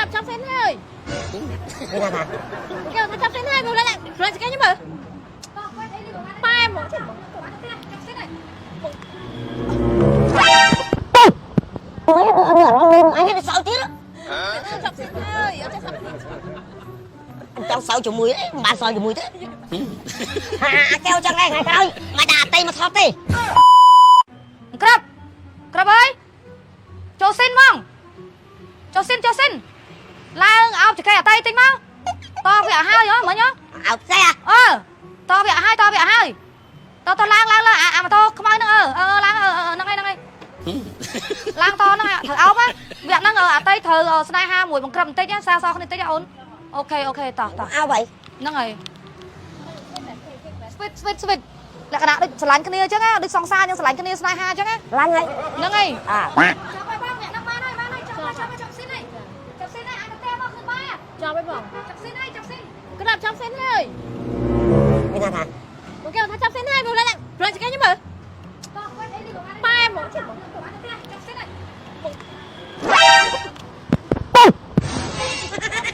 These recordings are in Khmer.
ក្រាប់ចាប់សិនហើយ គេថា គេថាចាប់សិនហើយមើលឡើងខ្លួនស្គេខ្ញុំមើលប៉ែមកជិះ អញទៅសោទៀត ចាប់សិនហើយអត់ចេះចាប់ ចង់សោជាមួយទេមិនបានសោជាមួយទេហាកែវចឹងដែរថ្ងៃក្រោយមកដាក់អតីមកថតទេ ក្រាប់ក្រាប់អើយចូលស៊ីនហ្មងចូលស៊ីនចូលស៊ីនឡើងអោបចកេអតៃតិចមកតវាឲ្យហើយហ៎មិញហ៎ អោបផ្សេះ អឺតវាឲ្យហើយតវាឲ្យហើយតតឡើងឡើងឡើងអាអាម៉ូតូខ្មៅហ្នឹងអឺអឺឡើងអឺហ្នឹងហើយហ្នឹងហើយឡើងតហ្នឹងត្រូវអោបហ៎វគ្គហ្នឹងអតីត្រូវស្នេហាមួយបង្ក្រឹបបន្តិចសាសគ្នាបន្តិចអូន OK OK តោះតោះ អោបអី ហ្នឹងហើយស្វីតស្វីតស្វីតលក្ខណៈដូចស្រឡាញ់គ្នាអញ្ចឹងដូចសង្សារយើងស្រឡាញ់គ្នាស្នេហាអញ្ចឹង ឡើងហើយ ហ្នឹងហើយ អា ចាប់ហើយបងអ្នកហ្នឹងបានហើយបានហើយចាប់ហើយចាប់ហើយចាប់ស៊ីនហើយចាប់ស៊ីនហើយអាចទៅផ្ទះមកគឺបាយ ចាប់ហើយបង ចាប់ស៊ីនហើយចាប់ស៊ីន ក្រាប់ចាប់សិនហើយ គេថា គេថាចាប់សិនហើយមើលឡើងខ្លួនស្គេខ្ញុំមើលប៉ែមកជិះ ចាប់ស៊ីនហើយ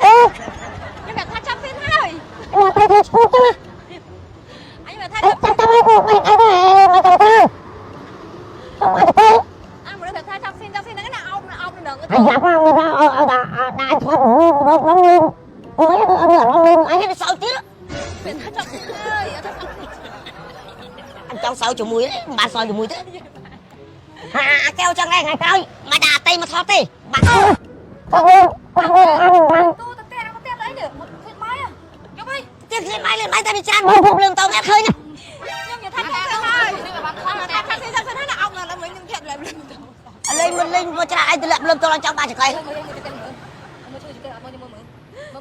អូ ខ្ញុំប្រាប់ថាចាប់សិនហើយ អូប្រទេសឈូទៅ អញប្រាប់ថា អេចាំតាមអីអីអីអីទៅទៅទៅទៅ អញមកប្រាប់ថាចាប់សិនចាប់សិនហ្នឹងណាអោបអោបនឹង អាយ៉ាប់មកអោអោដាក់ឈប់អូយអូយអញទៅសោទៀត ប្រាប់ថាចាប់សិនហើយអត់ចេះចាប់ អញចង់សោជាមួយទេមិនបានសោជាមួយទេហាកែវចឹងដែរថ្ងៃក្រោយមកដាក់អតីមកថតទេបាក់អូ ទូទៅផ្ទះទៅផ្ទះអីនេះមកឃើញបាយយកអី ទៀតឃើញបាយលឿនបាយតែវាច្រើនមកពុកលឿនទៅអត់ឃើញ ខ្ញុំនិយាយថាចាប់សិនហើយថាចាប់សិនចាប់សិនហើយណាអោបឡើងវិញខ្ញុំធាក់ឡើងលឹងទៅ លេងមិនលេងមកច្រាស់ឯងទម្លាក់លឿនទៅឡើងចង់បាក់ចកៃ មើលមើលមើលជួយគេអត់មើលមើលមើល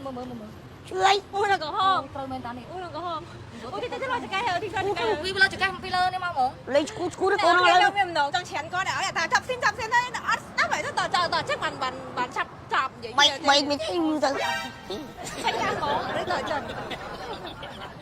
មើលមើលមើលមើល ជួយ អូនឹងក្រហម ត្រូវមែនតានេះ អូនឹងក្រហមអូទីទីលោចកែអូទីចកែ វីលើចកេះពីលើនេះមកហ្មង លេងឈូឈូទៅកូន ខ្ញុំ ឡើយ មានម្ដងចង់ច្រានគាត់ឲ្យថាចាប់ស៊ីនចាប់ស៊ីនហើយអត់ស្ដាប់ហើយទៅតតចឹងបានបានបានឆាប់ចាប់និយាយ បីបីមិនអីទៅ ឆាច់ហ្មងឬទៅចឹង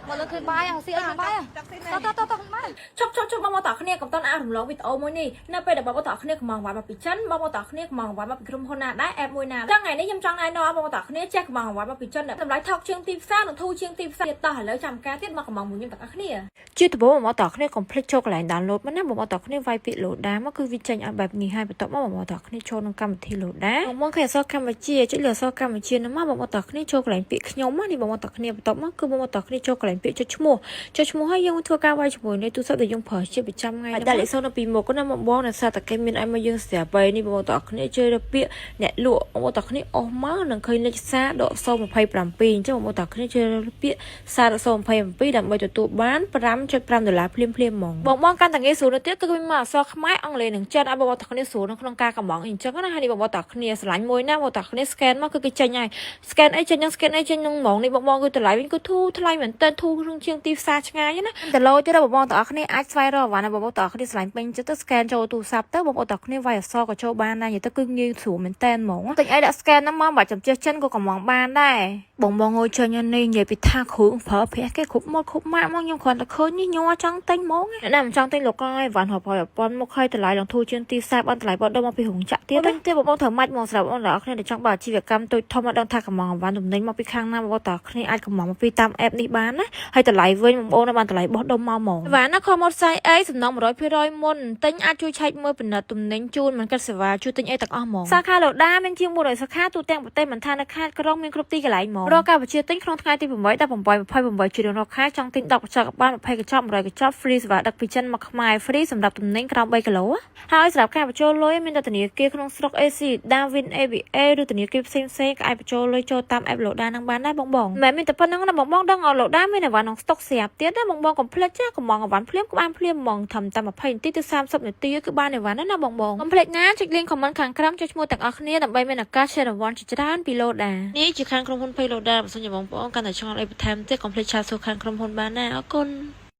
មកលើឃើញបាយស៊ីអីឃើញបាយ ចាប់ស៊ីន តតតតបាយ ឈប់ឈប់ឈប់បងប្អូនតគ្នាកុំតន់អារំលងវីដេអូមួយនេះនៅពេលដែលបងប្អូនតគ្នាកំងវ៉ាន់មកពីចិនបងប្អូនតគ្នាកំងវ៉ាន់មកពីក្រុមហ៊ុនណាដែរអេបមួយណាចឹងថ្ងៃនេះខ្ញុំចង់ណែនាំបងប្អូនតគ្នាចេះកំងវ៉ាន់មកពីចិនតម្លៃថោកជាងទីផ្សារនិងធូរជាងទីផ្សារតោះឥឡូវចាំការទៀតមកកំងមួយខ្ញុំទាំងអស់គ្នាជាដំបូងបងប្អូនតគ្នាកុំភ្លេចចូលកន្លែង download មកណាបងប្អូនតគ្នាវាយពាក្យ Loda មកគឺវាចេញឲ្យបែបនេះហើយបន្ទាប់មកបងប្អូនតគ្នាចូលក្នុងកម្មវិធី Loda បងប្អូនឃើញអក្សរកម្ពុជាចុចលើអក្សរកម្ពុជាហ្នឹងមកបងប្អូនតគ្នាចូលកន្លែងពាក្យខ្ញុំនេះបងប្អូនតគ្នាបន្ទាប់មកគឺបងប្អូនតគ្នាចូលកន្លែងពាក្យចុចឈ្មោះ ចុចឈ្មោះហើយយើងធ្វើការវាយជាមួយនៃទូរស័ព្ទដែលយើងប្រើជាប្រចាំថ្ងៃហ្នឹងដាក់លេខ0នៅពីមុខណាបងបងដោយសារតែគេមានឲ្យមកយើងស្រាប់ហើយនេះបងប្អូនទាំងអស់គ្នាជួយរកពាក្យអ្នកលក់បងប្អូនទាំងអស់គ្នាអស់មកនឹងឃើញលេខសារដក027អញ្ចឹងបងប្អូនទាំងអស់គ្នាជួយរកពាក្យសារដក027ដើម្បីទទួលបាន5.5ដុល្លារភ្លាមភ្លាមហ្មងបងបងកាន់តែងាយស្រួលទៅទៀតគឺមានមកអក្សរខ្មែរអង់គ្លេសនិងចិនឲ្យបងប្អូនទាំងអស់គ្នាស្រួលនៅក្នុងការកំងអីអញ្ចឹងណាហើយនេះបងប្អូនទាំងអស់គ្នាស្រឡាញ់មួយណាបងប្អូនទាំងអស់គ្នា scan មកគឺគេចេញហើយ scan អីចេញនឹង scan អីចេញនឹងហ្មងនេះបងបងគឺតម្លៃវិញគឺធូរថ្លៃមែនតើធូរក្នុងជាងទីផ្សារឆ្ងាយណាតែលោទៀតបងបងទាំងអស់គ្នាអាចស្វែងរកអវ៉ាន់បងបងទាំងអស់គ្នាស្រឡាញ់ពេញចិត្តទៅ scan ចូលទូរស័ព្ទទៅបងប្អូនទាំងអស់គ្នាវាយអក្សរក៏ចូលបានដែរនិយាយទៅគឺងាយស្រួលមែនតើហ្មងទិញអីដាក់ scan ហ្នឹងមកបាច់ចាំចេះចិនក៏កំងបានដែរបងបងអើយចេញនេះនិយាយពីថាគ្រឿងប្រើប្រាស់គេគ្រប់ម៉ូតគ្រប់ម៉ាកមកខ្ញុំគ្រាន់តែឃើញនេះញ័រចង់ទិញហ្មងអ្នកណាមិនចង់ទិញលោកហើយវ៉ាន់រាប់រយពាន់មុខហើយតម្លៃឡើងធូរជាងទីផ្សារបានតម្លៃបដមកពីរោងចក្រទៀតវិញទៀតបងបងត្រូវម៉ាច់ហ្មងសម្រាប់បងប្អូនទាំងអស់គ្នាដែលចង់បើអាជីវកម្មតូចធំអត់ដឹងថាកំងអវ៉ាន់ទំនិញមកពីខាងណាបងប្អូនទាំងអស់គ្នាអាចកំងមកពីតាមអេបនេះបានណាហើយតម្លៃវិញបងប្អូនបានតម្លៃបោះដុំមកហ្មងវ៉ាន់ណាខមត់សាយអីសំណង100%មុនទិញអាចជួយឆែកមើលពិនិត្យទំនិញជូនមិនគិតសេវាជួយទិញអីទាំងអស់ហ្មងសាខាឡូដាមានជាង100សាខាទូទាំងប្រទេសមិនថានៅខេត្តក្រុងមានគ្រប់ទីកន្លែងហ្មងរកការបញ្ជាទិញក្នុងថ្ងៃទី8ដល់8 28ជារៀងរាល់ខែចង់ទិញ10កញ្ចប់ក៏បាន20កញ្ចប់100កញ្ចប់ free សេវាដឹកពីចិនមកខ្មែរ free សម្រាប់ទំនិញក្រោម3គីឡូហើយសម្រាប់ការបញ្ចូលលុយមានតែធនាគារក្នុងស្រុក AC Darwin ABA ឬធនាគារផ្សេងៗក៏អាចបញ្ចូលលុយចូលតាម app Loda នឹងបានដែរបងបងមិនមែនមានតែប៉ុណ្្នឹងណាបងបងដឹងអត់ Loda មានអីវ៉ាន់ក្នុងស្តុកស្រាប់ទៀតណាបងបងកុំភ្លេចចាកំងអីវ៉ាន់ភ្លាមក៏បានភ្លាមហ្មងត្រឹមតែ20នាទីទៅ30នាទីគឺបានអីវ៉ាន់ណាបងបងកុំភ្លេចណាចុច link comment ខាងក្រោមចុចឈ្មោះទាំងអស់គ្នាដើម្បីមានឱកាស share រង្វាន់ជាច្រើនពី Loda នេះជាខាងក្រុមហ៊ុន Pay Loda បើសិនជាបងប្អូនកាន់តែឆ្ងល់អីបន្ថែមទៀតកុំភ្លេច chat សួរខាងក្រុមហ៊ុនបានណាអរគុណ។